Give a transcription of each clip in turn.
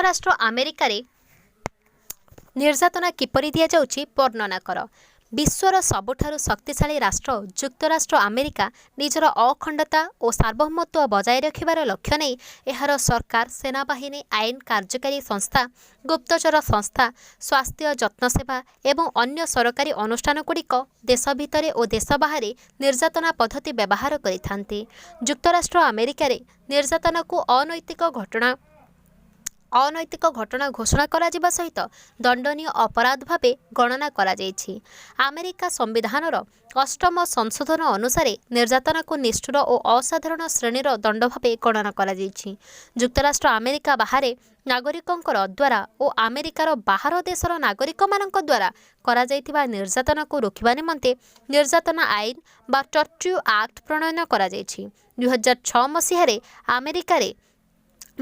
ଯୁକ୍ତରାଷ୍ଟ୍ର ଆମେରିକାରେ ନିର୍ଯାତନା କିପରି ଦିଆଯାଉଛି ବର୍ଣ୍ଣନା କର। ବିଶ୍ୱର ସବୁଠାରୁ ଶକ୍ତିଶାଳୀ ରାଷ୍ଟ୍ର ଯୁକ୍ତରାଷ୍ଟ୍ର ଆମେରିକା ନିଜର ଅଖଣ୍ଡତା ଓ ସାର୍ବଭୌମତ୍ୱ ବଜାୟ ରଖିବାର ଲକ୍ଷ୍ୟ ନେଇ ଏହାର ସରକାର, ସେନାବାହିନୀ, ଆଇନ କାର୍ଯ୍ୟକାରୀ ସଂସ୍ଥା, ଗୁପ୍ତଚର ସଂସ୍ଥା, ସ୍ୱାସ୍ଥ୍ୟ ଯତ୍ନସେବା ଏବଂ ଅନ୍ୟ ସରକାରୀ ଅନୁଷ୍ଠାନଗୁଡ଼ିକ ଦେଶ ଭିତରେ ଓ ଦେଶ ବାହାରେ ନିର୍ଯାତନା ପଦ୍ଧତି ବ୍ୟବହାର କରିଥାନ୍ତି। ଯୁକ୍ତରାଷ୍ଟ୍ର ଆମେରିକାରେ ନିର୍ଯାତନାକୁ ଅନୈତିକ ଘଟଣା ଘୋଷଣା କରାଯିବା ସହିତ ଦଣ୍ଡନୀୟ ଅପରାଧ ଭାବେ ଗଣନା କରାଯାଇଛି। ଆମେରିକା ସମ୍ବିଧାନର ଅଷ୍ଟମ ସଂଶୋଧନ ଅନୁସାରେ ନିର୍ଯାତନାକୁ ନିଷ୍ଠୁର ଓ ଅସାଧାରଣ ଶ୍ରେଣୀର ଦଣ୍ଡ ଭାବେ ଗଣନା କରାଯାଇଛି। ଯୁକ୍ତରାଷ୍ଟ୍ର ଆମେରିକା ବାହାରେ ନାଗରିକଙ୍କର ଦ୍ୱାରା ଓ ଆମେରିକାର ବାହାର ଦେଶର ନାଗରିକମାନଙ୍କ ଦ୍ୱାରା କରାଯାଇଥିବା ନିର୍ଯାତନାକୁ ରୋକିବା ନିମନ୍ତେ ନିର୍ଯାତନା ଆଇନ ବା ଟର୍ଚ୍ଚର ଆକ୍ଟ ପ୍ରଣୟନ କରାଯାଇଛି। 2006 ମସିହାରେ ଆମେରିକାରେ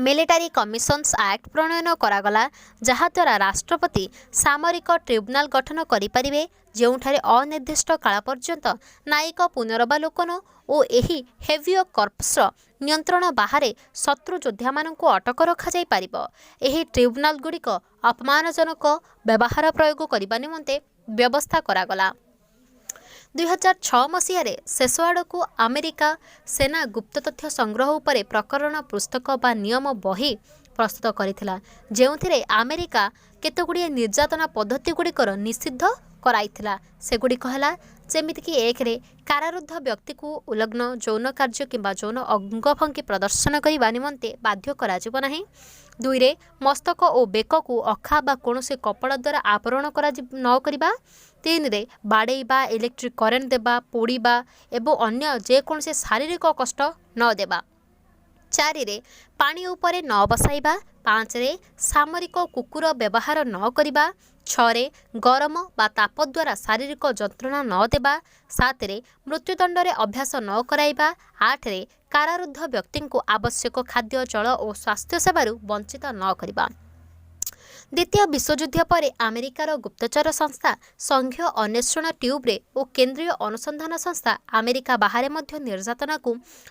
ମିଲିଟାରୀ କମିଶନ୍ସ ଆକ୍ଟ ପ୍ରଣୟନ କରାଗଲା, ଯାହାଦ୍ୱାରା ରାଷ୍ଟ୍ରପତି ସାମରିକ ଟ୍ରିବ୍ୟୁନାଲ ଗଠନ କରିପାରିବେ, ଯେଉଁଠାରେ ଅନିର୍ଦ୍ଦିଷ୍ଟ କାଳ ପର୍ଯ୍ୟନ୍ତ ନ୍ୟାୟିକ ପୁନରବଲୋକନ ଓ ଏହି ହେଭିଓ କର୍ପସର ନିୟନ୍ତ୍ରଣ ବାହାରେ ଶତ୍ରୁ ଯୋଦ୍ଧାମାନଙ୍କୁ ଅଟକ ରଖାଯାଇପାରିବ। ଏହି ଟ୍ରିବ୍ୟୁନାଲଗୁଡ଼ିକ ଅପମାନଜନକ ବ୍ୟବହାର ପ୍ରୟୋଗ କରିବା ନିମନ୍ତେ ବ୍ୟବସ୍ଥା କରାଗଲା। 2006 ମସିହାରେ ଶେଷ ଆଡ଼କୁ ଆମେରିକା ସେନା ଗୁପ୍ତ ତଥ୍ୟ ସଂଗ୍ରହ ଉପରେ ପ୍ରକରଣ ପୁସ୍ତକ ବା ନିୟମ ବହି ପ୍ରସ୍ତୁତ କରିଥିଲା, ଯେଉଁଥିରେ ଆମେରିକା କେତେଗୁଡ଼ିଏ ନିର୍ଯାତନା ପଦ୍ଧତିଗୁଡ଼ିକର ନିଷିଦ୍ଧ କରାଇଥିଲା। ସେଗୁଡ଼ିକ ହେଲା ଯେମିତିକି, ଏକରେ କାରାରୁଦ୍ଧ ବ୍ୟକ୍ତିକୁ ଉଲଗ୍ନ ଯୌନ କାର୍ଯ୍ୟ କିମ୍ବା ଯୌନ ଅଙ୍ଗଭଙ୍ଗୀ ପ୍ରଦର୍ଶନ କରିବା ନିମନ୍ତେ ବାଧ୍ୟ କରାଯିବ ନାହିଁ। ଦୁଇରେ ମସ୍ତକ ଓ ବେକକୁ ଅଖା ବା କୌଣସି କପଡ଼ା ଦ୍ୱାରା ଆବରଣ ନ କରିବା। ତିନିରେ ବାଡ଼େଇବା, ଇଲେକ୍ଟ୍ରିକ୍ କରେଣ୍ଟ ଦେବା, ପୋଡ଼ିବା ଏବଂ ଅନ୍ୟ ଯେକୌଣସି ଶାରୀରିକ କଷ୍ଟ ନ ଦେବା। ଚାରିରେ ପାଣି ଉପରେ ନ ବସାଇବା। ପାଞ୍ଚରେ ସାମରିକ କୁକୁର ବ୍ୟବହାର ନ କରିବା। ଛଅରେ ଗରମ ବା ତାପ ଦ୍ୱାରା ଶାରୀରିକ ଯନ୍ତ୍ରଣା ନ ଦେବା। ସାତରେ ମୃତ୍ୟୁଦଣ୍ଡରେ ଅଭ୍ୟାସ ନ କରାଇବା। ଆଠରେ କାରାରୁଦ୍ଧ ବ୍ୟକ୍ତିଙ୍କୁ ଆବଶ୍ୟକ ଖାଦ୍ୟ, ଜଳ ଓ ସ୍ୱାସ୍ଥ୍ୟ ସେବାରୁ ବଞ୍ଚିତ ନ କରିବା। ଦ୍ୱିତୀୟ ବିଶ୍ୱଯୁଦ୍ଧ ପରେ ଆମେରିକାର ଗୁପ୍ତଚର ସଂସ୍ଥା ସଂଘୀୟ ଅନ୍ୱେଷଣ ବ୍ୟୁରୋ ଓ କେନ୍ଦ୍ରୀୟ ଅନୁସନ୍ଧାନ ସଂସ୍ଥା ଆମେରିକା ବାହାରେ ମଧ୍ୟ ନିର୍ଯାତନାକୁ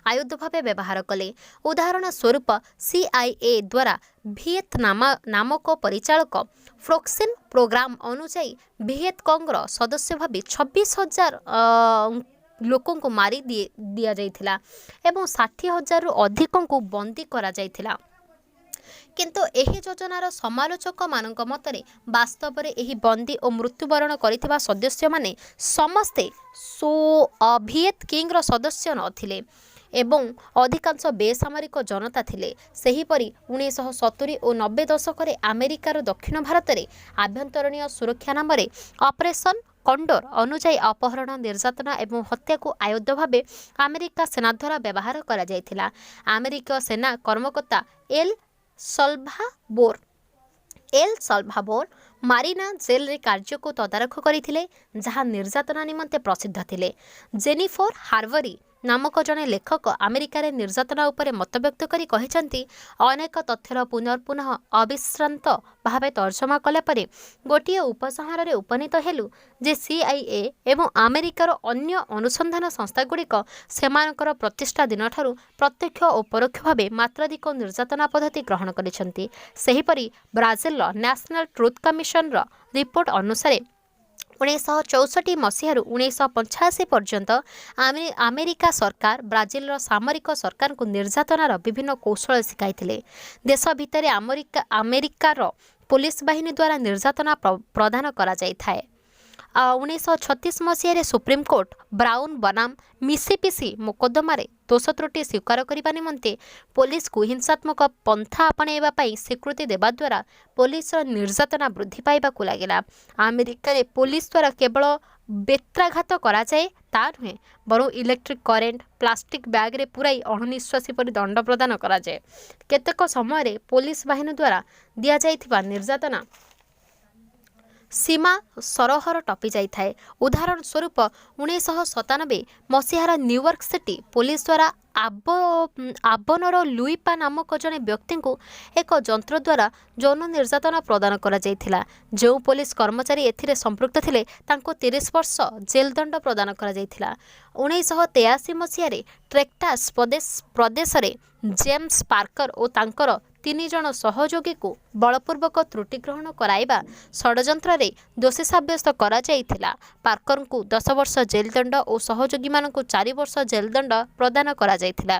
ଆୟୁଧ ଭାବେ ବ୍ୟବହାର କଲେ। ଉଦାହରଣ ସ୍ୱରୂପ, ସିଆଇଏ ଦ୍ୱାରା ଭିଏତନାମ ନାମକ ପରିଚାଳକ ପ୍ରୋକ୍ସି ପ୍ରୋଗ୍ରାମ ଅନୁଯାୟୀ ଭିଏତ କଙ୍ଗର ସଦସ୍ୟ ଭାବେ 26,000 ଲୋକଙ୍କୁ ମାରି ଦିଆଯାଇଥିଲା ଏବଂ 60,000ରୁ ଅଧିକଙ୍କୁ ବନ୍ଦୀ କରାଯାଇଥିଲା। କିନ୍ତୁ ଏହି ଯୋଜନାର ସମାଲୋଚକମାନଙ୍କ ମତରେ ବାସ୍ତବରେ ଏହି ବନ୍ଦୀ ଓ ମୃତ୍ୟୁବରଣ କରିଥିବା ସଦସ୍ୟମାନେ ସମସ୍ତେ ଭିଏତ କଙ୍ଗର ସଦସ୍ୟ ନଥିଲେ ଏବଂ ଅଧିକାଂଶ ବେସାମରିକ ଜନତା ଥିଲେ। ସେହିପରି 1970 ଓ 90 ଦଶକରେ ଆମେରିକାର ଦକ୍ଷିଣ ଭାରତରେ ଆଭ୍ୟନ୍ତରୀଣ ସୁରକ୍ଷା ନାମରେ ଅପରେସନ୍ କଣ୍ଡୋର ଅନୁଯାୟୀ ଅପହରଣ, ନିର୍ଯାତନା ଏବଂ ହତ୍ୟାକୁ ଆୟୁଧ ଭାବେ ଆମେରିକା ସେନା ଦ୍ୱାରା ବ୍ୟବହାର କରାଯାଇଥିଲା। ଆମେରିକୀୟ ସେନା କର୍ମକର୍ତ୍ତା ଏଲ୍ ସଲଭାବୋର ମାରିନା ଜେଲରେ କାର୍ଯ୍ୟକୁ ତଦାରଖ କରିଥିଲେ, ଯାହା ନିର୍ଯାତନା ନିମନ୍ତେ ପ୍ରସିଦ୍ଧ ଥିଲେ। ଜେନିଫର ହାର୍ବରୀ ନାମକ ଜଣେ ଲେଖକ ଆମେରିକାରେ ନିର୍ଯାତନା ଉପରେ ମତବ୍ୟକ୍ତ କରି କହିଛନ୍ତି, ଅନେକ ତଥ୍ୟର ପୁନଃପୁନଃ ଅବିଶ୍ରାନ୍ତ ଭାବେ ତର୍ଜମା କଲା ପରେ ଗୋଟିଏ ଉପସଂହାରରେ ଉପନୀତ ହେଲୁ ଯେ ସିଆଇଏ ଏବଂ ଆମେରିକାର ଅନ୍ୟ ଅନୁସନ୍ଧାନ ସଂସ୍ଥାଗୁଡ଼ିକ ସେମାନଙ୍କର ପ୍ରତିଷ୍ଠା ଦିନଠାରୁ ପ୍ରତ୍ୟକ୍ଷ ଓ ପରୋକ୍ଷ ଭାବେ ମାତ୍ରାଧିକ ନିର୍ଯାତନା ପଦ୍ଧତି ଗ୍ରହଣ କରିଛନ୍ତି। ସେହିପରି ବ୍ରାଜିଲର ନ୍ୟାସନାଲ ଟ୍ରୁଥ୍ କମିଶନର ରିପୋର୍ଟ ଅନୁସାରେ 1964 ମସିହାରୁ 1985 ପର୍ଯ୍ୟନ୍ତ ଆମେରିକା ସରକାର ବ୍ରାଜିଲର ସାମରିକ ସରକାରଙ୍କୁ ନିର୍ଯାତନାର ବିଭିନ୍ନ କୌଶଳ ଶିଖାଇଥିଲେ। ଦେଶ ଭିତରେ ଆମେରିକାର ପୋଲିସ ବାହିନୀ ଦ୍ୱାରା ନିର୍ଯାତନା ପ୍ରଦାନ କରାଯାଇଥାଏ। 1936 ମସିହାରେ ସୁପ୍ରିମକୋର୍ଟ ବ୍ରାଉନ୍ ବନାମ ମିସିସିପି ମୋକଦ୍ଦମାରେ ଦୋଷ ତ୍ରୁଟି ସ୍ୱୀକାର କରିବା ନିମନ୍ତେ ପୋଲିସକୁ ହିଂସାତ୍ମକ ପନ୍ଥା ଆପଣେଇବା ପାଇଁ ସ୍ୱୀକୃତି ଦେବା ଦ୍ୱାରା ପୋଲିସର ନିର୍ଯାତନା ବୃଦ୍ଧି ପାଇବାକୁ ଲାଗିଲା। ଆମେରିକାରେ ପୋଲିସ ଦ୍ୱାରା କେବଳ ବେତ୍ରାଘାତ କରାଯାଏ ତା ନୁହେଁ, ବରଂ ଇଲେକ୍ଟ୍ରିକ୍ କରେଣ୍ଟ, ପ୍ଲାଷ୍ଟିକ୍ ବ୍ୟାଗରେ ପୂରାଇ ଅଣନିଃଶ୍ୱାସୀ ପରି ଦଣ୍ଡ ପ୍ରଦାନ କରାଯାଏ। କେତେକ ସମୟରେ ପୋଲିସ ବାହିନୀ ଦ୍ୱାରା ଦିଆଯାଇଥିବା ନିର୍ଯାତନା ସୀମା ସରହଦ ଟପି ଯାଇଥାଏ। ଉଦାହରଣ ସ୍ୱରୂପ, 1997 ମସିହାର ନ୍ୟୁୟର୍କ ସିଟି ପୋଲିସ ଦ୍ୱାରା ଆବନର ଲୁଇପା ନାମକ ଜଣେ ବ୍ୟକ୍ତିଙ୍କୁ ଏକ ଯନ୍ତ୍ର ଦ୍ୱାରା ଯୌନ ନିର୍ଯାତନା ପ୍ରଦାନ କରାଯାଇଥିଲା। ଯେଉଁ ପୋଲିସ କର୍ମଚାରୀ ଏଥିରେ ସମ୍ପୃକ୍ତ ଥିଲେ, ତାଙ୍କୁ 30 ବର୍ଷ ଜେଲଦଣ୍ଡ ପ୍ରଦାନ କରାଯାଇଥିଲା। 1983 ମସିହାରେ ଟେକ୍ସାସ ପ୍ରଦେଶରେ ଜେମ୍ସ ପାର୍କର ଓ ତାଙ୍କର ତିନି ଜଣ ସହଯୋଗୀକୁ ବଳପୂର୍ବକ ତ୍ରୁଟି ଗ୍ରହଣ କରାଇବା ଷଡ଼ଯନ୍ତ୍ରରେ ଦୋଷୀ ସାବ୍ୟସ୍ତ କରାଯାଇଥିଲା। ପାର୍କରଙ୍କୁ 10 ବର୍ଷ ଜେଲଦଣ୍ଡ ଓ ସହଯୋଗୀମାନଙ୍କୁ 4 ବର୍ଷ ଜେଲଦଣ୍ଡ ପ୍ରଦାନ କରାଯାଇଥିଲା।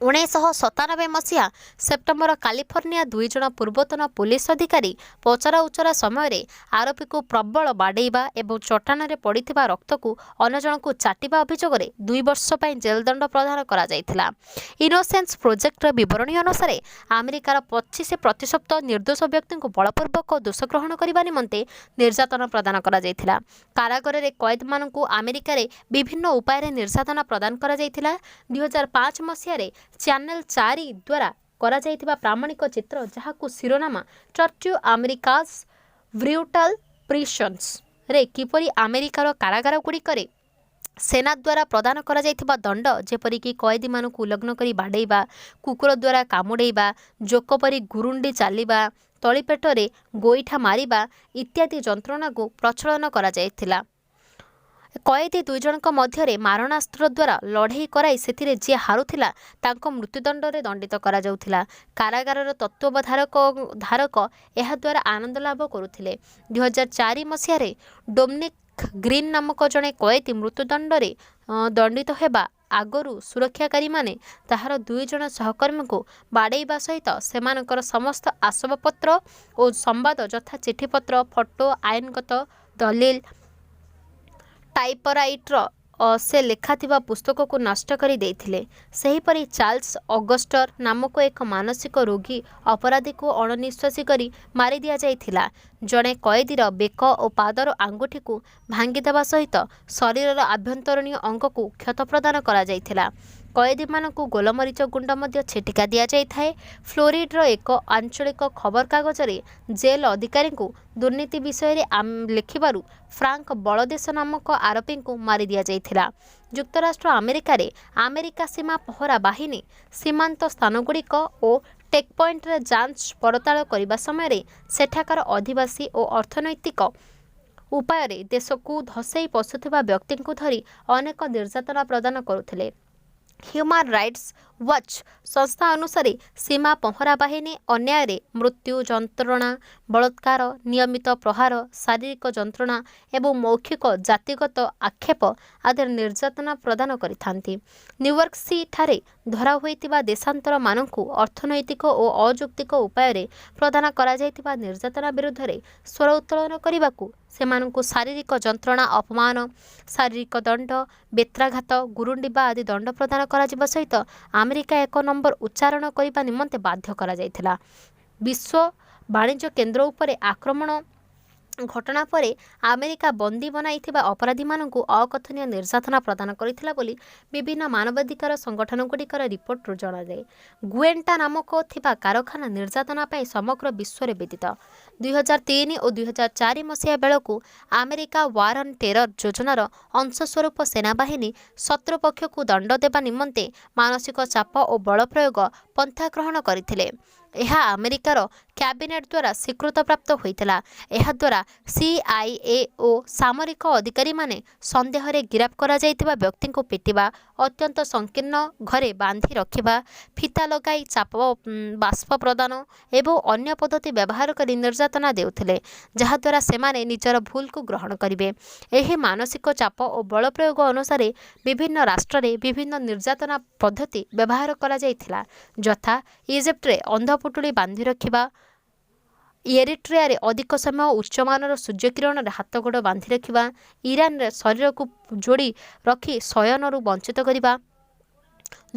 1997 ମସିହା ସେପ୍ଟେମ୍ବର କାଲିଫର୍ଣ୍ଣିଆ ଦୁଇ ଜଣ ପୂର୍ବତନ ପୋଲିସ ଅଧିକାରୀ ପଚରା ଉଚରା ସମୟରେ ଆରୋପୀକୁ ପ୍ରବଳ ବାଡ଼େଇବା ଏବଂ ଚଟାଣରେ ପଡ଼ିଥିବା ରକ୍ତକୁ ଅନ୍ୟ ଜଣଙ୍କୁ ଚାଟିବା ଅଭିଯୋଗରେ 2 ବର୍ଷ ପାଇଁ ଜେଲଦଣ୍ଡ ପ୍ରଦାନ କରାଯାଇଥିଲା। ଇନୋସେନ୍ସ ପ୍ରୋଜେକ୍ଟର ବିବରଣୀ ଅନୁସାରେ ଆମେରିକାର 25% ନିର୍ଦ୍ଦୋଷ ବ୍ୟକ୍ତିଙ୍କୁ ବଳପୂର୍ବକ ଦୋଷ ଗ୍ରହଣ କରିବା ନିମନ୍ତେ ନିର୍ଯାତନା ପ୍ରଦାନ କରାଯାଇଥିଲା। କାରାଗାରରେ କଏଦୀମାନଙ୍କୁ ଆମେରିକାରେ ବିଭିନ୍ନ ଉପାୟରେ ନିର୍ଯାତନା ପ୍ରଦାନ କରାଯାଇଥିଲା। 2005 ମସିହାରେ ଚ୍ୟାନେଲ 4 ଦ୍ୱାରା କରାଯାଇଥିବା ପ୍ରାମାଣିକ ଚିତ୍ର, ଯାହାକୁ ଶିରୋନାମା "ଟର୍ଚ୍ଚର ଆମେରିକାଜ ବ୍ରୁଟାଲ ପ୍ରିସନ୍ସ" ରେ କିପରି ଆମେରିକାର କାରାଗାରଗୁଡ଼ିକରେ ସେନା ଦ୍ୱାରା ପ୍ରଦାନ କରାଯାଇଥିବା ଦଣ୍ଡ, ଯେପରିକି କଏଦୀମାନଙ୍କୁ ଉଲଗ୍ନ କରି ବାଡ଼େଇବା, କୁକୁର ଦ୍ୱାରା କାମୁଡ଼େଇବା, ଜୋକ ପରି ଗୁରୁଣ୍ଡି ଚାଲିବା, ତଳିପେଟରେ ଗୋଇଠା ମାରିବା ଇତ୍ୟାଦି ଯନ୍ତ୍ରଣାକୁ ପ୍ରଚଳନ କରାଯାଇଥିଲା। କଏଦୀ ଦୁଇ ଜଣଙ୍କ ମଧ୍ୟରେ ମାରଣାସ୍ତ୍ର ଦ୍ୱାରା ଲଢ଼େଇ କରାଇ ସେଥିରେ ଯିଏ ହାରୁଥିଲା, ତାଙ୍କୁ ମୃତ୍ୟୁଦଣ୍ଡରେ ଦଣ୍ଡିତ କରାଯାଉଥିଲା। କାରାଗାରର ତତ୍ତ୍ୱାବଧାରକ ଧାରକ ଏହାଦ୍ୱାରା ଆନନ୍ଦ ଲାଭ କରୁଥିଲେ। 2004 ମସିହାରେ ଡୋମିନିକ୍ ଗ୍ରୀନ୍ ନାମକ ଜଣେ କଏଦୀ ମୃତ୍ୟୁଦଣ୍ଡରେ ଦଣ୍ଡିତ ହେବା ଆଗରୁ ସୁରକ୍ଷାକାରୀମାନେ ତାହାର ଦୁଇ ଜଣ ସହକର୍ମୀଙ୍କୁ ବାଡ଼େଇବା ସହିତ ସେମାନଙ୍କର ସମସ୍ତ ଆସବାବପତ୍ର ଓ ସମ୍ବାଦ, ଯଥା ଚିଠିପତ୍ର, ଫଟୋ, ଆଇନଗତ ଦଲିଲ, ଟାଇପରାଇଟର ସେ ଲେଖାଥିବା ପୁସ୍ତକକୁ ନଷ୍ଟ କରି ଦେଇଥିଲେ। ସେହିପରି ଚାର୍ଲସ ଅଗଷ୍ଟର ନାମକ ଏକ ମାନସିକ ରୋଗୀ ଅପରାଧୀକୁ ଅଣନିଶ୍ୱାସୀ କରି ମାରି ଦିଆଯାଇଥିଲା। ଜଣେ କଏଦୀର ବେକ ଓ ପାଦର ଆଙ୍ଗୁଠିକୁ ଭାଙ୍ଗିଦେବା ସହିତ ଶରୀରର ଆଭ୍ୟନ୍ତରୀଣ ଅଙ୍ଗକୁ କ୍ଷତ ପ୍ରଦାନ କରାଯାଇଥିଲା। କଏଦୀମାନଙ୍କୁ ଗୋଲମରିଚ ଗୁଣ୍ଡ ମଧ୍ୟ ଛିଟିକା ଦିଆଯାଇଥାଏ। ଫ୍ଲୋରିଡାର ଏକ ଆଞ୍ଚଳିକ ଖବରକାଗଜରେ ଜେଲ ଅଧିକାରୀଙ୍କୁ ଦୁର୍ନୀତି ବିଷୟରେ ଲେଖିବାରୁ ଫ୍ରାଙ୍କ ବଳଦେଶ ନାମକ ଆରୋପୀଙ୍କୁ ମାରି ଦିଆଯାଇଥିଲା। ଯୁକ୍ତରାଷ୍ଟ୍ର ଆମେରିକାରେ ଆମେରିକା ସୀମା ପହରା ବାହିନୀ ସୀମାନ୍ତ ସ୍ଥାନଗୁଡ଼ିକ ଓ ଚେକପଏଣ୍ଟରେ ଯାଞ୍ଚ ପଡ଼ତାଳ କରିବା ସମୟରେ ସେଠାକାର ଅଧିବାସୀ ଓ ଅର୍ଥନୈତିକ ଉପାୟରେ ଦେଶକୁ ଧସେଇ ପଶୁଥିବା ବ୍ୟକ୍ତିଙ୍କୁ ଧରି ଅନେକ ନିର୍ଯାତନା ପ୍ରଦାନ କରୁଥିଲେ। ହ୍ୟୁମାନ ରାଇଟ୍ସ ୱାଚ୍ ସଂସ୍ଥା ଅନୁସାରେ ସୀମା ପହଁରା ବାହିନୀ ଅନ୍ୟାୟରେ ମୃତ୍ୟୁ ଯନ୍ତ୍ରଣା, ବଳାତ୍କାର, ନିୟମିତ ପ୍ରହାର, ଶାରୀରିକ ଯନ୍ତ୍ରଣା ଏବଂ ମୌଖିକ ଜାତିଗତ ଆକ୍ଷେପ ଆଦି ନିର୍ଯାତନା ପ୍ରଦାନ କରିଥାନ୍ତି। ନ୍ୟୁୟର୍କ ଠାରେ ଧରା ହୋଇଥିବା ଦେଶାନ୍ତରମାନଙ୍କୁ ଅର୍ଥନୈତିକ ଓ ଅଯୌକ୍ତିକ ଉପାୟରେ ପ୍ରଦାନ କରାଯାଇଥିବା ନିର୍ଯାତନା ବିରୁଦ୍ଧରେ ସ୍ୱର ଉତ୍ତୋଳନ କରିବାକୁ ସେମାନଙ୍କୁ ଶାରୀରିକ ଯନ୍ତ୍ରଣା, ଅପମାନ, ଶାରୀରିକ ଦଣ୍ଡ, ବେତ୍ରାଘାତ, ଗୁରୁଣ୍ଡିବା ଆଦି ଦଣ୍ଡ ପ୍ରଦାନ କରାଯିବା ସହିତ ଆମେରିକା ଏକ ନମ୍ବର ଉଚ୍ଚାରଣ କରିବା ନିମନ୍ତେ ବାଧ୍ୟ କରାଯାଇଥିଲା। ବିଶ୍ୱ ବାଣିଜ୍ୟ କେନ୍ଦ୍ର ଉପରେ ଆକ୍ରମଣ ଘଟଣା ପରେ ଆମେରିକା ବନ୍ଦୀ ବନାଇଥିବା ଅପରାଧୀମାନଙ୍କୁ ଅକଥନୀୟ ନିର୍ଯାତନା ପ୍ରଦାନ କରିଥିଲା ବୋଲି ବିଭିନ୍ନ ମାନବାଧିକାର ସଂଗଠନଗୁଡ଼ିକର ରିପୋର୍ଟରୁ ଜଣାଯାଏ। ଗୁଏଣ୍ଟାନାମୋରେ ଥିବା କାରଖାନା ନିର୍ଯାତନା ପାଇଁ ସମଗ୍ର ବିଶ୍ୱରେ ବିଦିତ। 2003 ଓ 2004 ମସିହା ବେଳକୁ ଆମେରିକା ୱାର୍ ଅନ୍ ଟେରର ଯୋଜନାର ଅଂଶସ୍ୱରୂପ ସେନାବାହିନୀ ଶତ୍ରୁପକ୍ଷକୁ ଦଣ୍ଡ ଦେବା ନିମନ୍ତେ ମାନସିକ ଚାପ ଓ ବଳପ୍ରୟୋଗ ପନ୍ଥା ଗ୍ରହଣ କରିଥିଲେ। ଏହା ଆମେରିକାର କ୍ୟାବିନେଟ୍ ଦ୍ୱାରା ସ୍ୱୀକୃତିପ୍ରାପ୍ତ ହୋଇଥିଲା। ଏହାଦ୍ୱାରା ସିଆଇଏ ଓ ସାମରିକ ଅଧିକାରୀମାନେ ସନ୍ଦେହରେ ଗିରଫ କରାଯାଇଥିବା ବ୍ୟକ୍ତିଙ୍କୁ ପିଟିବା, ଅତ୍ୟନ୍ତ ସଂକୀର୍ଣ୍ଣ ଘରେ ବାନ୍ଧି ରଖିବା, ଫିତା ଲଗାଇ ଚାପ ବାଷ୍ପ ପ୍ରଦାନ ଏବଂ ଅନ୍ୟ ପଦ୍ଧତି ବ୍ୟବହାର କରି ନିର୍ଯାତନା ଦେଉଥିଲେ, ଯାହାଦ୍ୱାରା ସେମାନେ ନିଜର ଭୁଲକୁ ଗ୍ରହଣ କରିବେ। ଏହି ମାନସିକ ଚାପ ଓ ବଳପ୍ରୟୋଗ ଅନୁସାରେ ବିଭିନ୍ନ ରାଷ୍ଟ୍ରରେ ବିଭିନ୍ନ ନିର୍ଯାତନା ପଦ୍ଧତି ବ୍ୟବହାର କରାଯାଇଥିଲା, ଯଥା ଇଜିପ୍ଟରେ ଅନ୍ଧପୁଟୁଳି ବାନ୍ଧି ରଖିବା, ଏରିଟ୍ରିଆରେ ଅଧିକ ସମୟ ଉଚ୍ଚମାନର ସୂର୍ଯ୍ୟକିରଣରେ ହାତ ଗୋଡ଼ ବାନ୍ଧି ରଖିବା, ଇରାନରେ ଶରୀରକୁ ଯୋଡ଼ି ରଖି ଶୟନରୁ ବଞ୍ଚିତ କରିବା,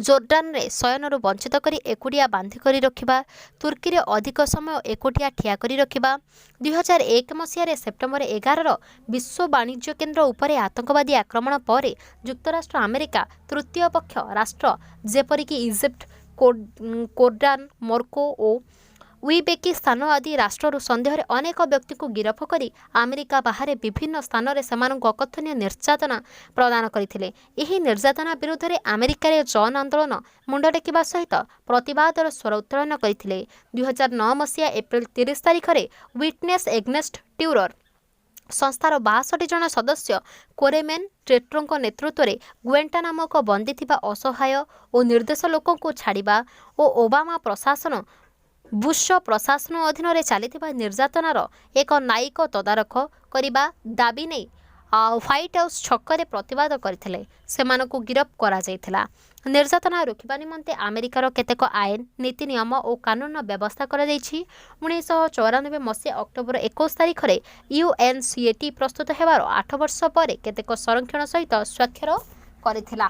ଜୋର୍ଡାନରେ ଶୟନରୁ ବଞ୍ଚିତ କରି ଏକୁଟିଆ ବାନ୍ଧି କରି ରଖିବା, ତୁର୍କୀରେ ଅଧିକ ସମୟ ଏକୁଟିଆ ଠିଆ କରି ରଖିବା। 2001 ମସିହାରେ ସେପ୍ଟେମ୍ବର 11ର ବିଶ୍ୱ ବାଣିଜ୍ୟ କେନ୍ଦ୍ର ଉପରେ ଆତଙ୍କବାଦୀ ଆକ୍ରମଣ ପରେ ଯୁକ୍ତରାଷ୍ଟ୍ର ଆମେରିକା ତୃତୀୟ ପକ୍ଷ ରାଷ୍ଟ୍ର, ଯେପରିକି ଇଜିପ୍ଟ, ଜୋର୍ଡାନ, ମରୋକୋ ଓ ଉଜବେକିସ୍ତାନ ଆଦି ରାଷ୍ଟ୍ରରୁ ସନ୍ଦେହରେ ଅନେକ ବ୍ୟକ୍ତିଙ୍କୁ ଗିରଫ କରି ଆମେରିକା ବାହାରେ ବିଭିନ୍ନ ସ୍ଥାନରେ ସେମାନଙ୍କୁ ଅକଥନୀୟ ନିର୍ଯାତନା ପ୍ରଦାନ କରିଥିଲେ। ଏହି ନିର୍ଯାତନା ବିରୁଦ୍ଧରେ ଆମେରିକାରେ ଜନ ଆନ୍ଦୋଳନ ମୁଣ୍ଡ ଟେକିବା ସହିତ ପ୍ରତିବାଦର ସ୍ୱର ଉତ୍ତୋଳନ କରିଥିଲେ। 2009 ମସିହା ଏପ୍ରିଲ 30 ତାରିଖରେ ୱିଟନେସ୍ ଏଗେନଷ୍ଟ ଟେରର ସଂସ୍ଥାର 62 ଜଣ ସଦସ୍ୟ କୋରେମେନ୍ ଟେଟ୍ରୋଙ୍କ ନେତୃତ୍ୱରେ ଗୁଏଣ୍ଟାନାମୋରେ ବନ୍ଦୀ ଥିବା ଅସହାୟ ଓ ନିର୍ଦ୍ଦୋଷ ଲୋକଙ୍କୁ ଛାଡ଼ିବା ଓ ଓବାମା ପ୍ରଶାସନ ବୁଶ ପ୍ରଶାସନ ଅଧୀନରେ ଚାଲିଥିବା ନିର୍ଯାତନାର ଏକ ନ୍ୟାୟିକ ତଦାରଖ କରିବା ଦାବି ନେଇ ହ୍ୱାଇଟ୍ ହାଉସ୍ ଛକରେ ପ୍ରତିବାଦ କରିଥିଲେ। ସେମାନଙ୍କୁ ଗିରଫ କରାଯାଇଥିଲା। ନିର୍ଯାତନା ରୋକିବା ନିମନ୍ତେ ଆମେରିକାର କେତେକ ଆଇନ, ନୀତି ନିୟମ ଓ କାନୁନର ବ୍ୟବସ୍ଥା କରାଯାଇଛି। 1994 ମସିହା ଅକ୍ଟୋବର 21 ତାରିଖରେ ୟୁଏନ୍ସିଏଟି ପ୍ରସ୍ତୁତ ହେବାର 8 ବର୍ଷ ପରେ କେତେକ ସଂରକ୍ଷଣ ସହିତ ସ୍ୱାକ୍ଷର କରିଥିଲା।